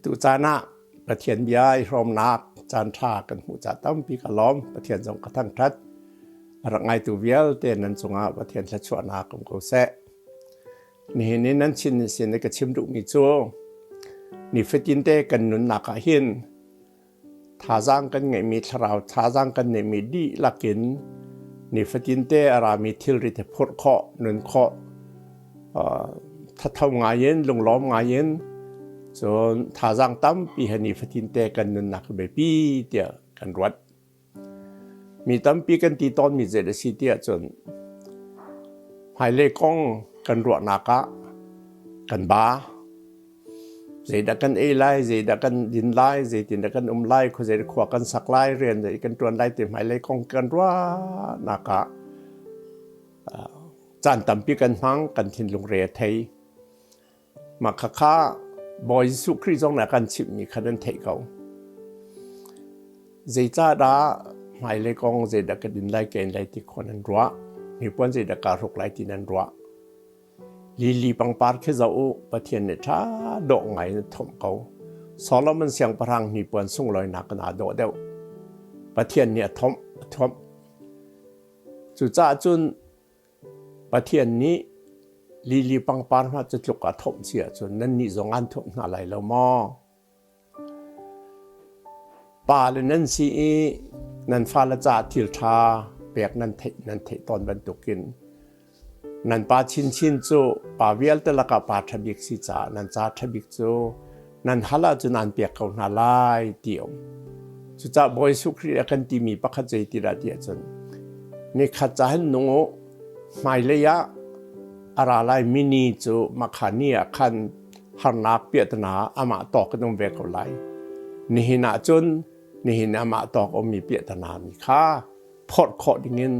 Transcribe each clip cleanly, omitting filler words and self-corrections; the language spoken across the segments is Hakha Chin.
Tu caan ah Pathian bia i hrawmnak caan ṭha kan hmuh ca tampi ka lawm. Pathian zong ka thangṭhat. A rak ngaitu vialte nan cungah Pathian thluachuahnak um ko seh. Nihin i nan chin sin i ka chim duhmi cu nifatinte kan nunnak ah hin thazaang kan ngeihmi thlarau thazaang kan ngeihmi dihlak in nifatinte a rami thilri te phurh khawh, nun khawh, thatho ngai in, lunglawm ngai in, cun thazaang tampi he nifatinte kan nunnak hi biapi tiah kan ruat. Mi tampi kan ti tawnmi zei a si ti ahcun hmailei kong kan ruahnak ah kan ba. Zeidah kan ei lai, zeidah kan din lai, zeitindah kan um lai, khuazei khua kan sak lai, rian zei kan ṭuan lai ti hmailei kong kan ruahnak ah caan tampi kan hmang, kan thinlung re a thei. Mah khakha Bawi Jesuh Khrih zong nih a kan chimhmi kha nan theih ko. Zeicahdah hmailei kong zeidah ka din lai, ka in lai ti khua nan ruah? Hnipuan zeidah kaa hruk lai ti nan ruah? Lili pangpar khi zoh u, Pathian nih ṭha dawh ngai in a thomh ko. Solomon siangpahrang hnipuan sunglawinak in aa dawh deuh. Pathian nih a thomh, a thomh. Cucaah cun Pathian nih lili pangpar hna cu tluk a thomh si ahcun nannih zong aan thomh hna lai lo maw? Pa le nan si i nan fale caah thil ṭha pek nan theih nan theih tawn bantukin nan pa chinchin cu pa vialte lakah pa ṭha bik si caah nan ca ṭha bik cu nan hal ahcun aan pek ko hna lai ti um. Cucaah Bawi Jesuh Khrih a kan timi pakhat zei ti dah ti ahcun nikhat ca hin nung u hmailei ah a ra lai mini cu makhani ah khan harnak piahtana amah tawk in um ve ko lai. Nihin ah cun nihin amah tawk ummi piahtana mi kha phorh khawh dingin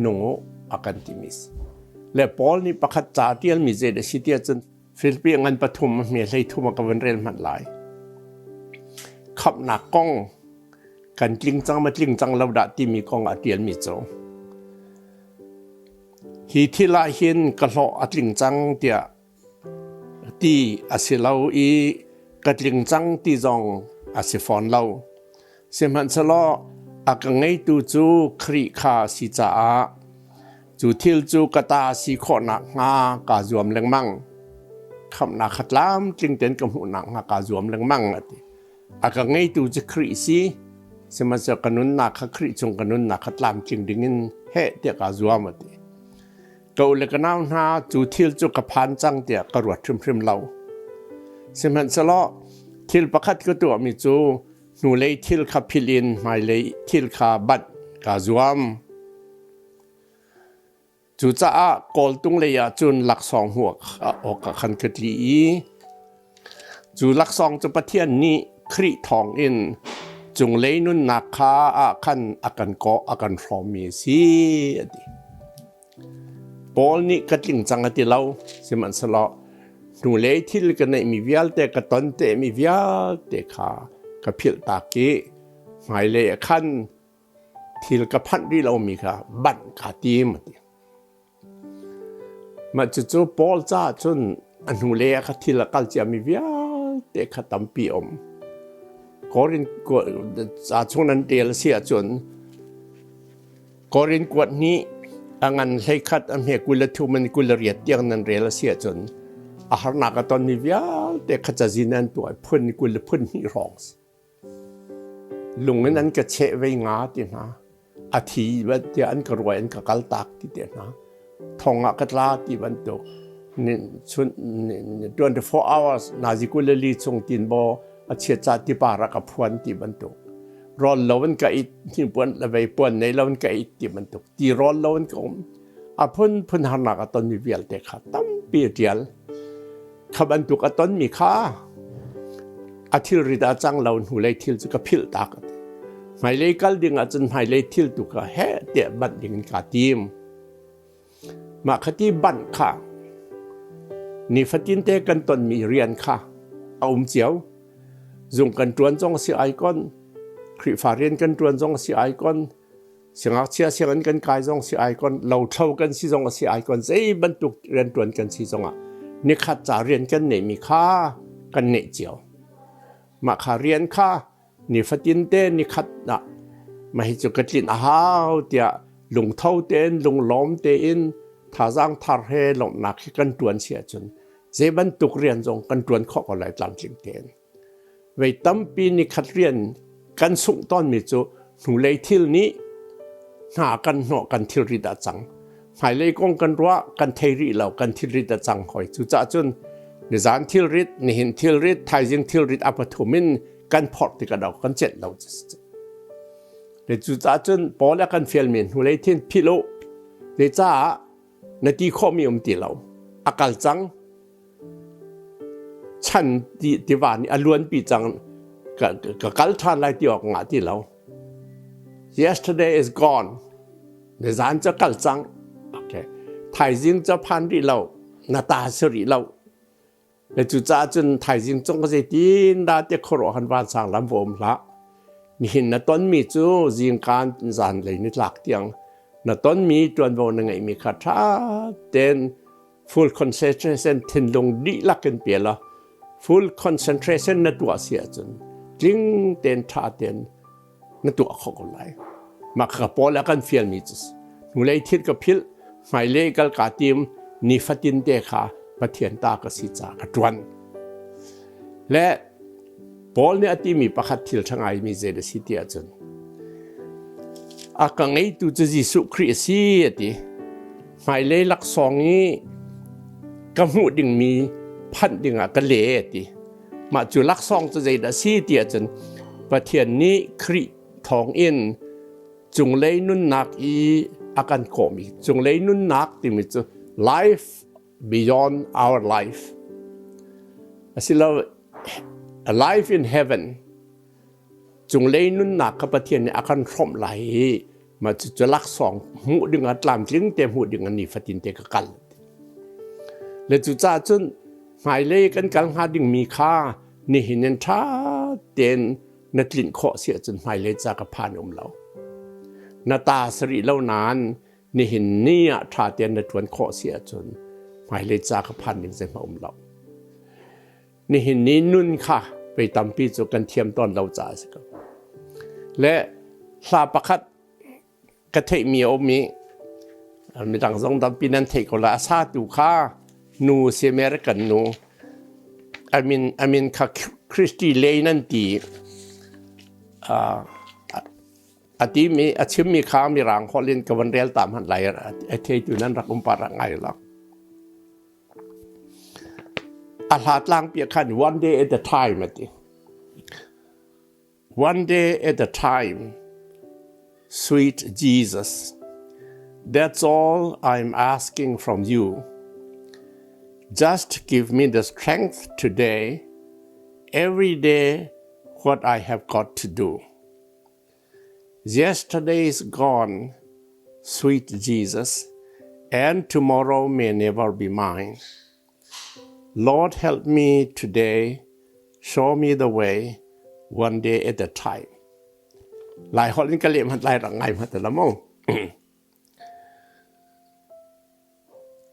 nung u a kan timi si. Le Paul nih pakhat ca tialmi zei dah si tiah cun Filipi ngan pathum hme hlei thum a ka van rel hmanh lai. Khamhnak kong kan tling cang ma tling cang lo dah timi kong a tialmi cu hi thil ah hin ka hlawh a tling cang tiah ti a si lo i ka tling cang ti zong a si fawn lo. Sihmanhsehlaw a ka ngeitu cu Khrih kha a si caah cu thil cu ka ta a si khawh nakhnga kaa zuam lengmang. Khamhnak kha tlamtling tein ka hmuh nakhnga kaa zuam lengmang a ti. A ka ngeitu cu Khrih si, sihmanhsehlaw ka nunnak kha Khrih chung ka nunnak kha tlamtling dingin heh tiah kaa zuam a ti. Ka u le ka nau hna cu thil cu ka phan cang tiah ka ruat hrimhrim lo. Sihmanhsehlaw thil pakhat ka tuahmi cu hnulei thil kha philh in hmailei thil kha banh kaa zuam. Cucaah kawltung lei ah cun laksawng hmuh awk ah khan ka tli i cu laksawng cu Pathian nih Khrih thawngin cunglei nunnak kha ah khan a kan kawh a kan hrawmmi a si a ti. Paul nih ka tling cang a ti lo, sihmanhsehlaw hnulei thil ka neihmi vialte ka ton tehmi vialte kha ka philhtak i hmailei ah khan thil ka phanh rih lomi kha banh kaa tim a ti. Mah cucu Paul caah cun a hnulei ah kha thil a kal ciami vialte kha tampi a um. Korin ca chung nan ṭial a si ahcun Korin kuat hnih a ngan 11 a hme 23 in 28 tiang nan rel a si ahcun a harnak a tonmi vialte kha cazin an tuah i phun 20 le phun hnih hrawng si. Lung in an ka cheh vei nga ti hna. A thi tiah an ka ruai an ka kaltak ti te hna. Thong ah ka tla ti bantuk. Chun 24 hours nazi 24 chung tin bo a chiat ca ti par ah ka phuan ti bantuk. Rawl lo in ka it, hnipuan le vei puan nei lo in ka it ti bantuk. Ti rawl lo in ka um. A phun phun harnak a tonmi vialte kha tampi a tial. Kha bantuk a tonmi kha a thilrit ah cang lo hnulei thil cu ka philh tak a ti. Hmailei kal ding ahcun hmailei thil tu kha heh tiah banh ding in kaa tim. Mah kha ti banh kha nifatin te kan tonmi rian kha a um cio. Zung kan ṭuan zong a si ai kon, Khrihfa rian kan ṭuan zong a si ai kon, Siangngakchia sianginn kan kai zong si ai kon, lothlo kan si zong a si ai kon, zei bantuk rianṭuan kan si zongah nikhat ca rian kan neihmi kha kan neih cio. Mah kha rian kha nifatin te nikhat ah mah hi cu ka tlinh a hau tiah lungtho tein lunglawm tein thazaang thar he lawmhnak hi kan ṭuan si ahcun zei bantuk rian zong kan ṭuan khawh ko lai tlamtling tein. Vei tampi nikhat rian kan sungh tawnmi cu hnulei thil nih hna kan hnawh kan thilrit a cang. Hmailei kong kan ruah kan thei rih lo kan thilrit a cang hoi. Cucaah cun nizan thilrit, nihin thilrit, thaizing thilrit a pathum in kan phorh tikah do kan celh lo. Le cucaah cun Paul a kan fialmi hnulei thin philh u. Zecaah na ti khawhmi um ti lo. A kal cang. Chan ti tiva nih a luanpi cang. Ka kal ṭhan lai ti awk ngah ti lo. Yesterday is gone. Nizan cu kal cang. Okay. Thaizing cu phan rih lo. Na ta si rih lo. Le cucaah cun thaizing cung ka zeitin dah ti khuaruah kan vansang lam va um hlah. Nihin na tonmi cu zingkaan zanlei nitlak tiang na tonmi ṭuanvo na ngeihmi kha ṭha tein full concentration thinlung dihlak in pe law full concentration na tuah si ahcun tling tein ṭha tein na tuah khawh ko lai. Mah kha Paul a kan fialmi cu hnulei thil ka philh, hmailei kal kaa tim, nifatin te kha Pathian ta ka si caah ka ṭuan. Le Paul nih a timi pakhat thil ṭha ngaimi zei a si ti ahcun a ka ngeitu cu Jesuh Khrih a si a ti. Hmailei laksawng i ka hmuh dingmi phanh dingah ka le a ti. Mah cu laksawng cu zeidah a si ti ahcun Pathian nih Khrih thawngin cunglei nunnak i a kan kawhmi cunglei nunnak timi cu life beyond our life asilo a life in heaven cunglei nunnak kha Pathian nih a kan hrawmh lai i mah cu laksawng hmuh ding ah tlamtling te hmuh ding ah nifatin te ka kal le cucaah cun hmailei kan kal hnga dingmi kha nihin in ṭha tein na tlinh khawh si ahcun hmailei ca ka phan um lo na ta sarih lo nain nihin ni ah ṭha tein na ṭuan khawh si ahcun hmailei ca ka phan ding zeihmanh um lo nihin ni nun kha pei tampi cu kan thiam tawn lo caah a si ko le hla pakhat ka theihmi a um i midang zong tampi nan theih ko la a satu kha nu si American nu amin kha Christy Lane an ti a timi a chimmi kha mirang holh in ka van rel ta hmanh lai a theitu nan rak um pa rak ngai lo A hla tlangpi ah khan one day at a time a ti. One day at a time, sweet Jesus, that's all I'm asking from you. Just give me the strength today, every day, what I have got to do. Yesterday's gone, sweet Jesus, and tomorrow may never be mine. Lord, help me today, show me the way, one day at a time. Lai holh in ka leh hmanh lai rak ngai hmanh la mu.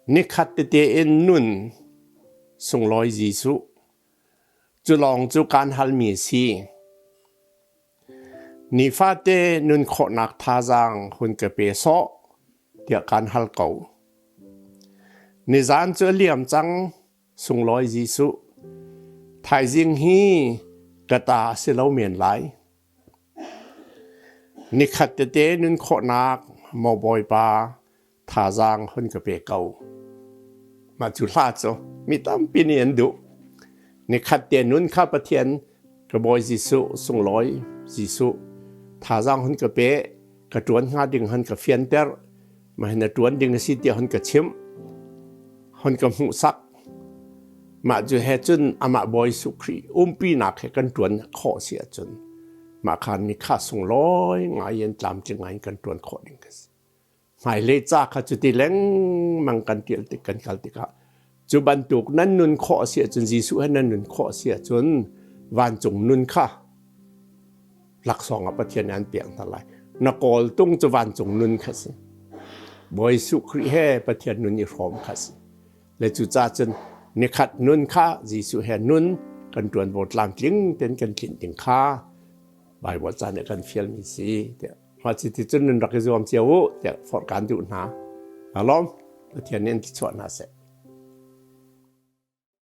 Nikhat tete in nun sunglawi Jesuh cu lawng cu kaan halmi si. Nifate nun khawhnak thazaang hun ka pe sawh tiah kaan hal ko. Nizan cu a liam cang, sunglawi Jesuh. Thaizing hi ka ta a si lo men lai. Nikhat tete nun khawhnak maw Bawipa thazaang hun ka pe ko. Mah cu hla cu mi tampi nih an duh. Nikhat te nun kha Pathian ka Bawi Jesuh sunglawi Jesuh thazaang hun ka pe ka ṭuan hnga ding hun ka fianter mah hin na ṭuan ding a si tiah hun ka chimh hun ka hmuhsak mah cu he cun amah Bawi Jesuh Khrih umpinak he kan ṭuan khawh si ahcun mah kha ni kha sunglawi ngai in tlamtling ngai in kan ṭuan khawh ding ka si. Hmailei ca kha cuti lengmang kan ṭial tik kan kal tikah cu bantuk nan nun khawh a si ahcun Jesuh he nan nun khawh a si ahcun vancung nun kha laksawng ah Pathian nih an pek hna lai. Na kawltung cu vancung nun kha si. Bawi Jesuh Khrih he Pathian nun i hrawm kha si. Le cucaah cun nikhat nun kha Jesuh he nun kan ṭuanvo tlamtling ten kan tlinh ding kha Bible ca nih kan fialmi si tiah mah ci ti cun nan rak i zuam cio u tiah forh kaan duh hna. Alawm Pathian nih an ti chuah hna seh.